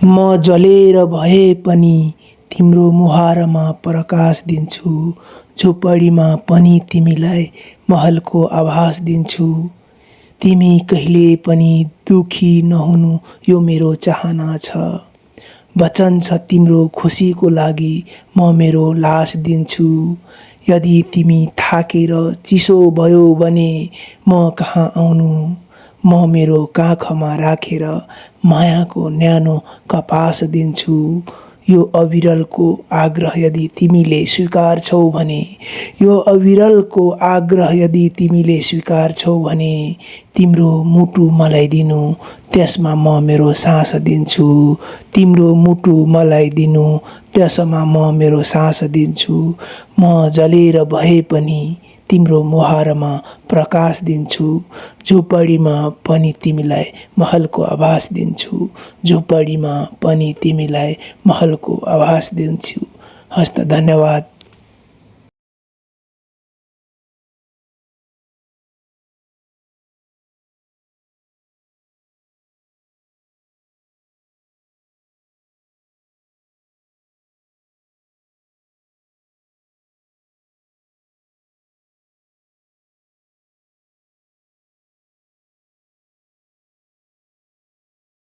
म जलेर भए पनि तिम्रो मुहारमा प्रकाश दिन्छु। झोपडीमा पनि तिमीलाई महलको आभास दिन्छु। तिमी कहिले पनि दुखी नहुनु यो मेरो चाहना छ। वचन छ तिम्रो खुसीको लागि म मेरो लास दिन्छु। यदि तिमी थाकेर चिसो भयो भने म कहाँ आउनु? म मेरो काखमा राखेर मायाको न्यानो कपास दिन्छु। यो अविरलको आग्रह यदि तिमीले स्वीकार्छौ भने, यो अविरलको आग्रह यदि तिमीले स्वीकार्छौ भने, तिम्रो मुटु मलाई दिनु, त्यसमा म मेरो सास दिन्छु। तिम्रो मुटु मलाई दिनु, त्यसमा म मेरो सास दिन्छु। म जलेर भए पनि तिम्रो मुहारमा प्रकाश दिन्छु। झोपडीमा पनि तिमीलाई महलको आभास दिन्छु। झोपडीमा पनि तिमीलाई महलको आभास दिन्छु। हस्त, धन्यवाद।